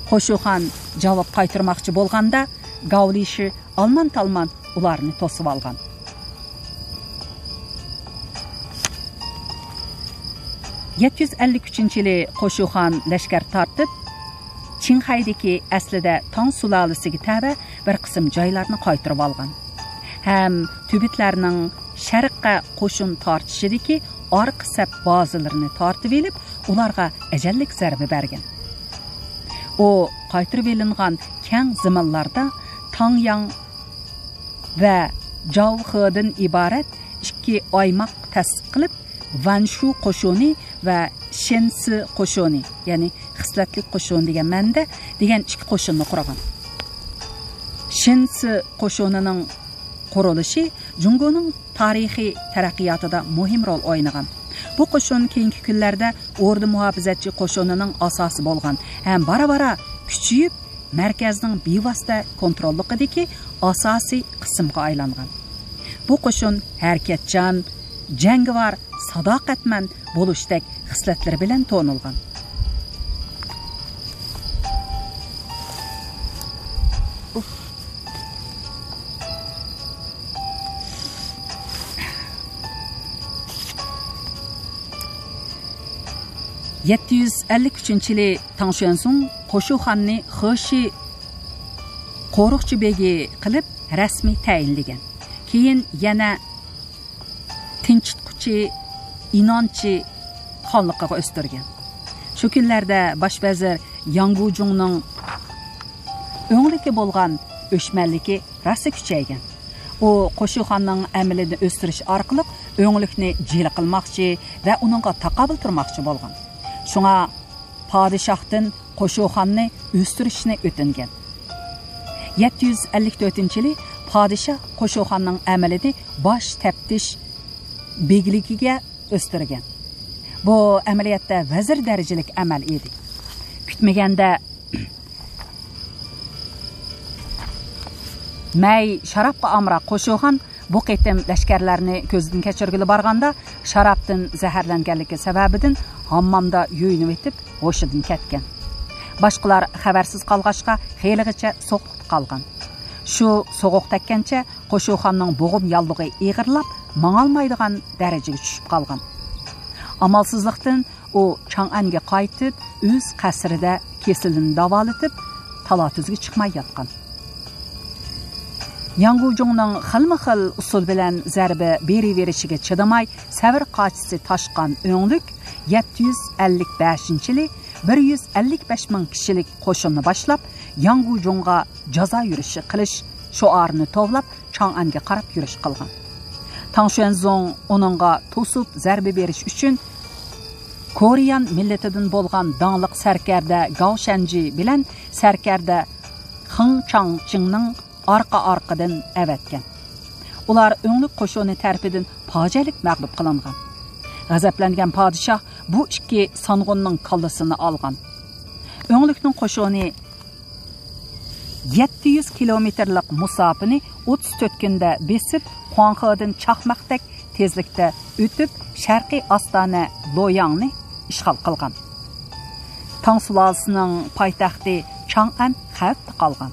قوشۇخان جاۋاب قايتۇرماقچى بولغاندا، گاۋلىشى ئالمان-تالمان ئۇلارنى توسۇۋالغان. يەتتە يۈز ئەللىك ئۈچىنچى يىلى قوشۇخان لەشكەر تارتىپ، چىڭخەيدىكى، ئەسلىدە تاڭ سۇلالىسىگە تەۋە بىر قىسىم جايلارنى قايتۇرۇۋالغان ھەم تۈبۈتلەرنىڭ شەرققە قوشۇن تارتىشىدىكى ئارقا سەپ بازىلىرىنى تارتىۋېلىپ، ئۇلارغا ئەجەللىك زەربە بەرگەن. ئۇ قايتۇرۇۋېلىنغان كەڭ زېمىنلاردا تاڭياڭ ۋە جاۋخېدىن ئىبارەت ئىككى ئايماق تەسىس قىلىپ، ۋەنشۇ قوشۇنى ۋە شىنسى قوشۇنى، يەنى خىسلەتلىك قوشۇن دېگەن مەنىدە، دېگەن ئىككى قوشۇننى قۇرغان. شىنسى قوشۇنىنىڭ قۇرۇلۇشى جۇڭگونىڭ تارىخىي تەرەققىياتىدا مۇھىم رول ئوينىغان. بۇ قوشۇن كېيىنكى كۈنلەردە ئوردا مۇھاپىزەتچى قوشۇنىنىڭ ئاساسى بولغان ھەم بارا-بارا كۈچىيىپ، مەركەزنىڭ بىۋاسىتە كونتروللۇقىدىكى ئاساسىي قىسىمغا ئايلانغان. بۇ قوشۇن ھەرىكەتچان، جەڭگىۋار، ساداقەتمەن بولۇشتەك خىسلەتلىرى بىلەن تونۇلغان. يەتتە يۈز ئەللىك ئۈچىنچى يىلى تاڭ شۆنزۇڭ قوشۇخاننى خېشى قورۇقچى بېگى قىلىپ رەسمىي تەيىنلىگەن. كېيىن يەنە تىنچىتقۇچى، ئىنانچى خانلىقىغا ئۆستۈرگەن. شۇ كۈنلەردە باش ۋەزىر ياڭ گۇجۇڭنىڭ ئۆڭلۈككە بولغان ئۆچمەنلىكى راسا كۈچەيگەن. ئۇ قوشۇخاننىڭ ئەمىلىنى ئۆستۈرۈش ئارقىلىق ئۆڭلۈكنى جىلە قىلماقچى ۋە ئۇنىڭغا تاقابىل تۇرماقچى بولغان. شۇڭا پادىشاھتىن قوشۇخاننى ئۆستۈرۈشنى ئۆتۈنگەن. يەتتە يۈز ئەللىك تۆتىنچى يىلى پادىشاھ قوشۇخاننىڭ ئەمىلىنى باش تەپتىش بېگلىكىگە ئۆستۈرگەن. بۇ ئەمەلىيەتتە ۋەزىر دەرىجىلىك ئەمەل ئىدى. كۈتمىگەندە مەي شارابقا ئامراق قوشۇخان بۇ قېتىم لەشكەرلەرنى كۆزدىن كەچۈرگىلى بارغاندا، شارابتىن زەھەرلەنگەنلىكى سەۋەبىدىن ھاممامدا يۇيۇنۇۋېتىپ ھوشىدىن كەتكەن. باشقىلار خەۋەرسىز قالغاچقا، خېلىغىچە سوغۇقتا قالغان. شۇ سوغۇق تەگكەنچە قوشۇخاننىڭ بوغۇم ياللۇغى ئېغىرلاپ، ماڭالمايدىغان دەرىجىگە چۈشۈپ قالغان. ئامالسىزلىقتىن ئۇ چاڭئەنگە قايتىپ، ئۆز قەسرىدە كېسىلىنى داۋالىتىپ، تالا-تۈزگە چىقماي ياتقان. ياڭگۇجۇڭنىڭ خىلمۇ خىل ئۇسۇل بىلەن زەربە بېرىۋېرىشىگە چىدىماي، سەۋر قاچىسى تاشقان ئۆڭلۈك يەتتە يۈز ئەللىك بەشىنچى يىلى بىر يۈز ئەللىك بەش مىڭ كىشىلىك قوشۇننى باشلاپ، ياڭگۇجۇڭغا جازا يۈرۈشى قىلىش شوئارىنى توۋلاپ، چاڭئەنگە قاراپ يۈرۈش قىلغان. تاڭ شۈەنزۇڭ ئۇنىڭغا توسۇپ زەربە بېرىش ئۈچۈن كورېيان مىللىتىدىن بولغان داڭلىق سەركەردە گاۋ شەنجى بىلەن سەركەردە خېڭ چاڭچىڭنىڭ ئارقا-ئارقىدىن ئەۋەتكەن. ئۇلار ئۆڭلۈك قوشۇنى تەرىپىدىن پاجىئەلىك مەغلۇپ قىلىنغان. غەزەپلەنگەن پادىشاھ بۇ ئىككى سانغۇننىڭ كاللىسىنى ئالغان. ئۆڭلۈكنىڭ قوشۇنى يەتتە يۈز كىلومېتىرلىق مۇساپىنى ئوتتۇز تۆت كۈندە بېسىپ، خۇاڭخېدىن چاقماقتەك تېزلىكتە ئۆتۈپ، شەرقىي ئاستانە لوياڭنى ئىشغال قىلغان. تاڭ سۇلالىسىنىڭ پايتەختى چاڭئەن خەۋپتە قالغان.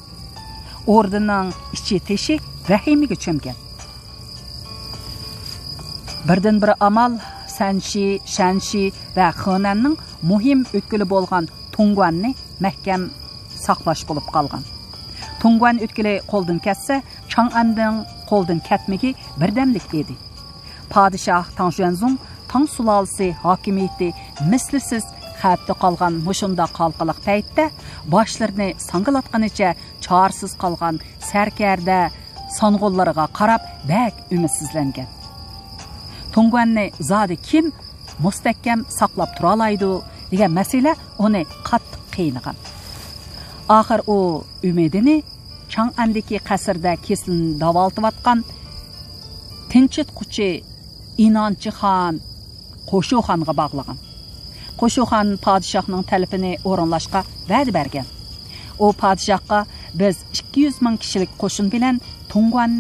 ئوردىنىڭ ئىچى تېشى ۋەھىمىگە چۆمگەن. بىردىنبىر ئامال سەنشى، شەنشى ۋە خېنەننىڭ مۇھىم ئۆتكىلى بولغان تۇڭگۇەننى مەھكەم ساقلاش بولۇپ قالغان. تۇڭگۇەن ئۆتكىلى قولدىن كەتسە، چاڭئەننىڭ قولدىن كەتمىكى بىردەملىك ئىدى. پادىشاھ تاڭ شۈەنزۇڭ تاڭ سۇلالىسى ھاكىمىيىتى مىسلىسىز خەۋپتە قالغان مۇشۇنداق ھالقىلىق پەيتتە باشلىرىنى ساڭگىلاتقىنىچە چارىسىز قالغان سەركەردە سانغۇنلىرىغا قاراپ بەك ئۈمىدسىزلەنگەن. تۇڭگۇەننى زادى كىم مۇستەھكەم ساقلاپ تۇرالايدۇ دېگەن مەسىلە ئۇنى قاتتىق قىينىغان. ئاخىر ئۇ ئۈمىدىنى چاڭئەندىكى قەسىردە كېسىلىنى داۋالىتىۋاتقان تىنچىتقۇچى ئىنانچىخان قوشۇخانغا باغلىغان. قوشۇخان پادىشاھنىڭ تەلىپىنى ئورۇنلاشقا ۋەدە بەرگەن. ئۇ پادىشاھقا، «بىز ئىككى يۈز مىڭ كىشىلىك قوشۇن بىلەن تۇڭگۇەن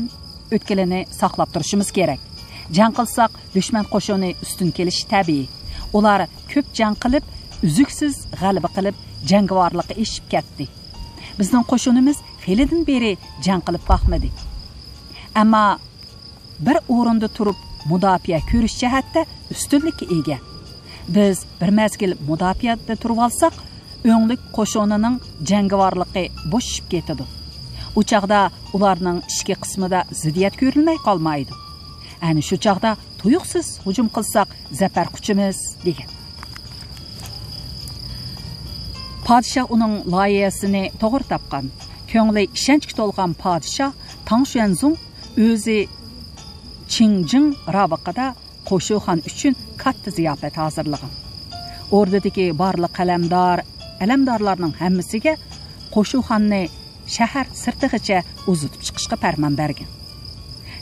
ئۆتكىلىنى ساقلاپ تۇرۇشىمىز كېرەك. جەڭ قىلساق، دۈشمەن قوشۇنى ئۈستۈن كېلىشى تەبىئىي. ئۇلار كۆپ جەڭ قىلىپ، ئۈزۈكسىز غەلىبە قىلىپ، جەڭگىۋارلىقى ئېشىپ كەتتى. بىزنىڭ قوشۇنىمىز خېلىدىن بېرى جەڭ قىلىپ باقمىدى. ئەمما بىر ئورۇندا تۇرۇپ مۇداپىئە كۆرۈش جەھەتتە ئۈستۈنلۈككە ئىگە. بىز بىر مەزگىل مۇداپىئەدە تۇرۇۋالساق، ئۆڭلۈك قوشۇنىنىڭ جەڭگىۋارلىقى بوشىشىپ كېتىدۇ. ئۇ چاغدا ئۇلارنىڭ ئىچكى قىسمىدا زىددىيەت كۆرۈلمەي قالمايدۇ. ئەنە شۇ چاغدا تۇيۇقسىز ھۇجۇم قىلساق، زەپەر قۇچىمىز» دېگەن. پادىشاھ ئۇنىڭ لايىھەسىنى توغرا تاپقان. كۆڭلى ئىشەنچكە تولغان پادىشاھ تاڭ شۈەنزۇڭ ئۆزى چىڭجىڭ راۋىقىدا قوشۇخان ئۈچۈن كاتتا زىياپەت ھازىرلىغان. ئوردىدىكى بارلىق قەلەمدار، ئەلەمدارلارنىڭ ھەممىسىگە قوشۇخاننى شەھەر سىرتىغىچە ئۇزىتىپ چىقىشقا پەرمان بەرگەن.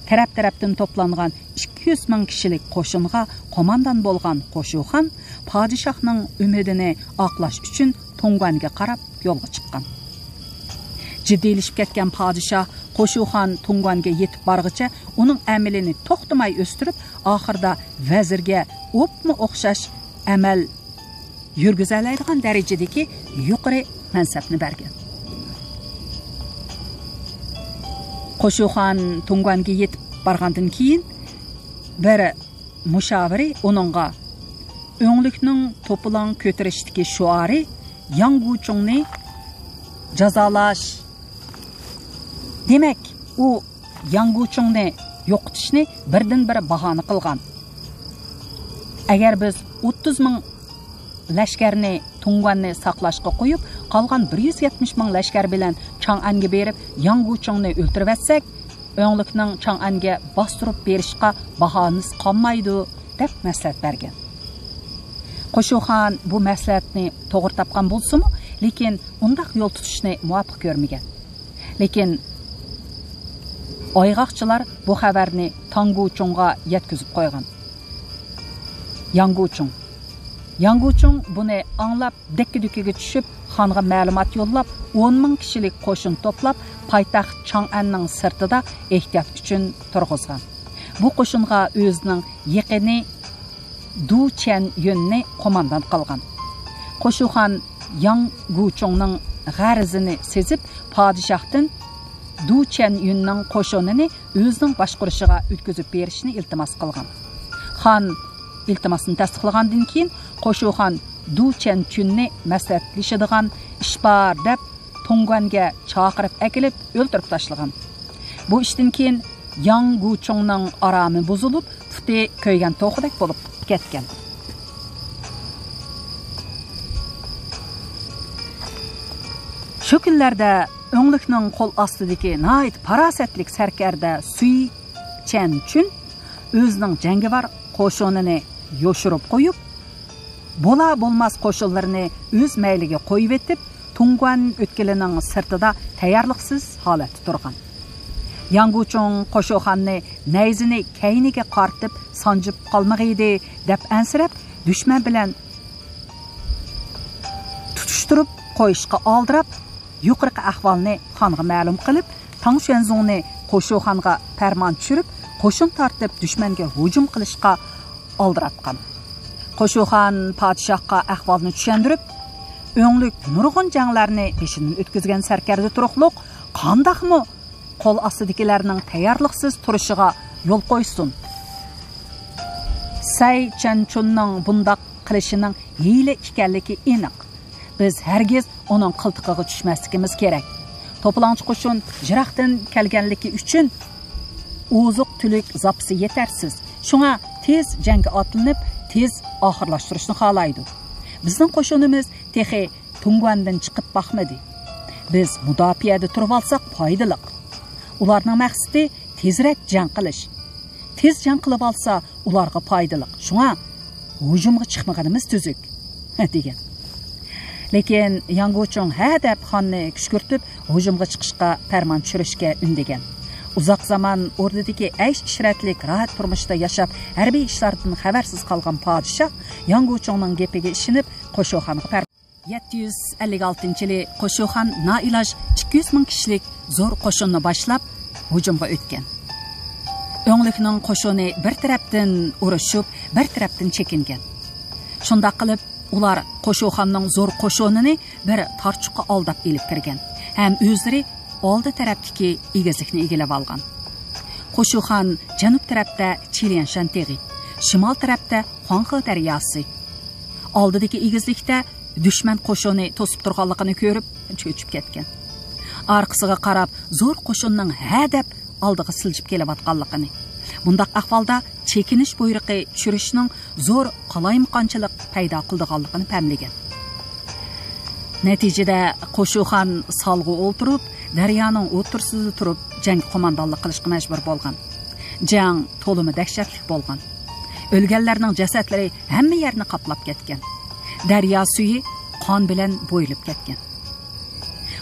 تەرەپ-تەرەپتىن توپلانغان ئىككى يۈز مىڭ كىشىلىك قوشۇنغا قوماندان بولغان قوشۇخان پادىشاھنىڭ ئۈمىدىنى ئاقلاش ئۈچۈن تۇڭگۇەنگە قاراپ يولغا چىققان. جىددىيلىشىپ كەتكەن پادىشاھ قوشۇخان تۇڭگۇەنگە يېتىپ بارغىچە ئۇنىڭ ئەمىلىنى توختىماي ئۆستۈرۈپ، ئاخىرىدا ۋەزىرگە ئوپمۇ ئوخشاش ئەمەل يۈرگۈزەلەيدىغان دەرىجىدىكى يۇقىرى مەنسەپنى بەرگەن. قوشۇخان تۇڭگۇەنگە يېتىپ بارغاندىن كېيىن، بىر مۇشاۋىرى ئۇنىڭغا، «ئۆڭلۈكنىڭ توپىلاڭ كۆتۈرۈشتىكى شوئارى ياڭگۇچۇڭنى جازالاش. دېمەك، ئۇ ياڭگۇچۇڭنى يوقىتىشنى بىردىنبىر باھانە قىلغان. ئەگەر بىز ئوتتۇز مىڭ لەشكەرنى تۇڭگۇەننى ساقلاشقا قويۇپ، قالغان بىر يۈز يەتمىش مىڭ لەشكەر بىلەن چاڭئەنگە بېرىپ، ياڭگۇچۇڭنى ئۆلتۈرۈۋەتسەك، ئۆڭلۈكنىڭ چاڭئەنگە باستۇرۇپ بېرىشقا باھانىسى قالمايدۇ» دەپ مەسلىھەت بەرگەن. قوشۇخان بۇ مەسلىھەتنى توغرا تاپقان بولسىمۇ، لېكىن ئۇنداق يول تۇتۇشنى مۇۋاپىق كۆرمىگەن. لېكىن ئايغاقچىلار بۇ خەۋەرنى تاڭگۇچۇڭغا يەتكۈزۈپ قويغان. ياڭگۇچۇڭ. ياڭگۇچۇڭ بۇنى ئاڭلاپ، دەككە-دۈككىگە چۈشۈپ، خانغا مەلۇمات يوللاپ، ئون مىڭ كىشىلىك قوشۇن توپلاپ، پايتەخت چاڭئەننىڭ سىرتىدا ئېھتىيات ئۈچۈن تۇرغۇزغان. بۇ قوشۇنغا ئۆزىنىڭ يېقىنى دۇ چيەنيۈننى قوماندان قىلغان. قوشۇخان ياڭگۇچۇڭنىڭ غەرىزىنى سېزىپ، پادىشاھتىن دۇ چيەنيۈننىڭ قوشۇنىنى ئۆزىنىڭ باشقۇرۇشىغا ئۆتكۈزۈپ بېرىشنى ئىلتىماس قىلغان. خان ئىلتىماسنى تەستىقلىغاندىن كېيىن، قوشۇخان دۇ چيەنچۈننى مەسلىھەتلىشىدىغان ئىش بار دەپ، تۇڭگۇەنگە چاقىرىپ ئەكېلىپ، ئۆلتۈرۈپ تاشلىغان. بۇ ئىشتىن كېيىن ياڭ گۇچۇڭنىڭ ئارامى بۇزۇلۇپ، پۇتى كۆيگەن توخۇدەك بولۇپ كەتكەن. شۇ كۈنلەردە ئۆڭلۈكنىڭ قول ئاستىدىكى ناھايىتى پاراسەتلىك سەركەردە سۈي چيەنچۈن ئۆزىنىڭ جەڭگىۋار قوشۇنىنى يوشۇرۇپ قويۇپ، بولا بولماس قوشۇنلىرىنى ئۆز مەيلىگە قويۇۋېتىپ، تۇڭگۇەن ئۆتكىلىنىڭ سىرتىدا تەييارلىقسىز ھالەتتە تۇرغان. ياڭگۇچۇڭ قوشۇخاننى نەيزىنى كەينىگە قارىتىپ سانجىپ قالمىغىيدى دەپ ئەنسىرەپ، دۈشمەن بىلەن تۇتۇشتۇرۇپ قويۇشقا ئالدىراپ، يۇقىرىقى ئەھۋالنى خانغا مەلۇم قىلىپ، تاڭ شۈەنزۇڭنى قوشۇخانغا پەرمان چۈشۈرۈپ، قوشۇن تارتىپ دۈشمەنگە ھۇجۇم قىلىشقا ئالدىراتقان. قوشۇخان پادىشاھقا ئەھۋالنى چۈشەندۈرۈپ، ئۆڭلۈك نۇرغۇن جەڭلەرنى بېشىدىن ئۆتكۈزگەن سەركەردە تۇرۇقلۇق قانداقمۇ قول ئاستىدىكىلەرنىڭ تەييارلىقسىز تۇرۇشىغا يول قويسۇن؟ سەي چەنچۇننىڭ بۇنداق قىلىشىنىڭ ھىيلە ئىكەنلىكى ئېنىق. بىز ھەرگىز ئۇنىڭ قىلتىقىغا چۈشمەسلىكىمىز كېرەك. توپىلاڭچى قوشۇن يىراقتىن كەلگەنلىكى ئۈچۈن ئوزۇق-تۈلۈك زاپىسى يېتەرسىز. شۇڭا تېز جەڭگە ئاتلىنىپ، تېز ئاخىرلاشتۇرۇشنى خالايدۇ. بىزنىڭ قوشۇنىمىز تېخى تۇڭگۇەندىن چىقىپ باقمىدى. بىز مۇداپىئەدە تۇرۇۋالساق پايدىلىق. ئۇلارنىڭ مەقسىتى تېزرەك جەڭ قىلىش. تېز جەڭ قىلىۋالسا ئۇلارغا پايدىلىق. شۇڭا ھۇجۇمغا چىقمىغىنىمىز تۈزۈك، دېگەن. لېكىن ياڭگۇچۇڭ ھە دەپ خاننى كۈشكۈرتۈپ، ھۇجۇمغا چىقىشقا پەرمان چۈشۈرۈشكە ئۈندىگەن. ئۇزاق زامان ئوردىدىكى ئەيش-ئىشرەتلىك، راھەت تۇرمۇشتا ياشاپ، ھەربىي ئىشلاردىن خەۋەرسىز قالغان پادىشاھ ياڭگۇچۇڭنىڭ گېپىگە ئىشىنىپ، قوشۇخانغا پەرمان يەتتە يۈز ئەللىك ئالتىنچى يىلى قوشۇخان نائىلاج ئىككى يۈز مىڭ كىشىلىك زور قوشۇننى باشلاپ، ھۇجۇمغا ئۆتكەن. ئۆڭلۈكنىڭ قوشۇنى بىر تەرەپتىن ئۇرۇشۇپ، بىر تەرەپتىن چېكىنگەن. شۇنداق قىلىپ، ئۇلار قوشۇخاننىڭ زور قوشۇنىنى بىر تارچۇققا ئالداپ ئېلىپ كىرگەن ھەم ئۆزلىرى ئالدى تەرەپتىكى ئېگىزلىكنى ئىگىلەپ ئالغان. قوشۇخان جەنۇب تەرەپتە چىليەنشان تېغى، شىمال تەرەپتە خۇاڭخې دەرياسى، ئالدىدىكى ئېگىزلىكتە دۈشمەن قوشۇنى توسۇپ تۇرغانلىقىنى كۆرۈپ، چۆچۈپ كەتكەن. ئارقىسىغا قاراپ، زور قوشۇننىڭ ھە دەپ ئالدىغا سىلجىپ كېلىۋاتقانلىقىنى، بۇنداق ئەھۋالدا چېكىنىش بۇيرۇقى چۈشۈرۈشنىڭ زور قالايمىقانچىلىق پەيدا قىلىدىغانلىقىنى پەملىگەن. نەتىجىدە، قوشۇخان سالغا ئولتۇرۇپ، دەريانىڭ ئوتتۇرىسىدا تۇرۇپ، جەڭگە قوماندانلىق قىلىشقا مەجبۇر بولغان. جەڭ تولىمۇ دەھشەتلىك بولغان. ئۆلگەنلەرنىڭ جەسەتلىرى ھەممە يەرنى قاپلاپ كەتكەن. دەريا سۈيى قان بىلەن بويىلىپ كەتكەن.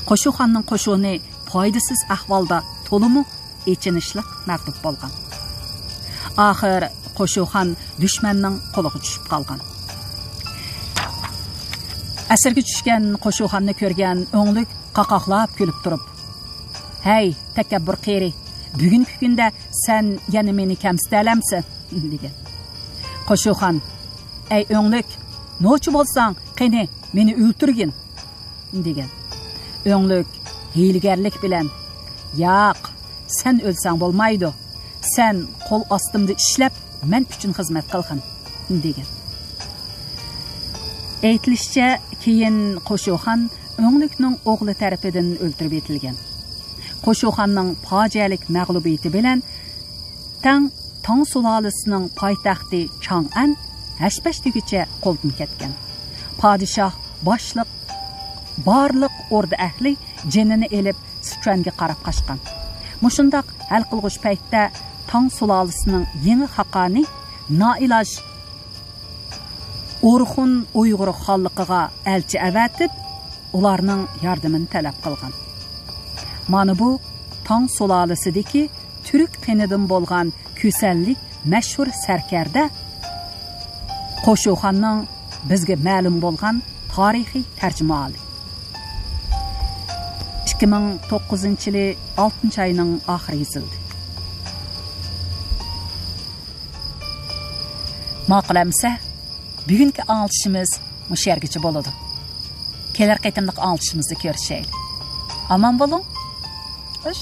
قوشۇخاننىڭ قوشۇنى پايدىسىز ئەھۋالدا تولىمۇ ئېچىنىشلىق مەغلۇپ بولغان. ئاخىر قوشۇخان دۈشمەننىڭ قولىغا چۈشۈپ قالغان. ئەسىرگە چۈشكەن قوشۇخاننى كۆرگەن ئۆڭلۈك قاقاقلاپ كۈلۈپ تۇرۇپ، «ھەي، تەكەببۇر قېرى، بۈگۈنكى كۈندە سەن يەنە مېنى كەمسىتەلەمسەن؟» دېگەن. قوشۇخان، «ئەي ئۆڭلۈك، نوچى بولساڭ، قېنى، مېنى ئۆلتۈرگىن!» دېگەن. ئۆڭلۈك ھىيلىگەرلىك بىلەن، «ياق، سەن ئۆلسەڭ بولمايدۇ. سەن قول ئاستىمدا ئىشلەپ، مەن ئۈچۈن خىزمەت قىلغىن» دېگەن. ئېيتىلىشىچە، كېيىن قوشۇخان ئۆڭلۈكنىڭ ئوغلى تەرىپىدىن ئۆلتۈرۈۋېتىلگەن. قوشۇخاننىڭ پاجىئەلىك مەغلۇبىيىتى بىلەن تەڭ تاڭ سۇلالىسىنىڭ پايتەختى چاڭئەن ھەش-پەش دېگۈچە قولدىن كەتكەن. پادىشاھ، باشلىق، بارلىق ئوردا ئەھلى جېنىنى ئېلىپ، سىچۈەنگە قاراپ قاچقان. مۇشۇنداق ھەل قىلغۇچ پەيتتە تاڭ سۇلالىسىنىڭ يېڭى خاقانى نائىلاج ئورخۇن ئۇيغۇر خانلىقىغا ئەلچى ئەۋەتىپ، ئۇلارنىڭ ياردىمىنى تەلەپ قىلغان. مانا بۇ تاڭ سۇلالىسىدىكى تۈرك قېنىدىن بولغان كۈسەنلىك مەشھۇر سەركەردە، قوشۇخاننىڭ بىزگە مەلۇم بولغان تارىخىي تەرجىمىھالى. ئىككى مىڭ توققۇزىنچى يىلى ئالتىنچى ئاينىڭ ئاخىرى يېزىلدى. ماقۇل ئەمىسە، بۈگۈنكى ئاڭلىتىشىمىز مۇشۇ يەرگىچە بولىدۇ. كېلەر قېتىملىق ئاڭلىتىشىمىزدا كۆرۈشەيلى. ئامان بولۇڭ. خوش.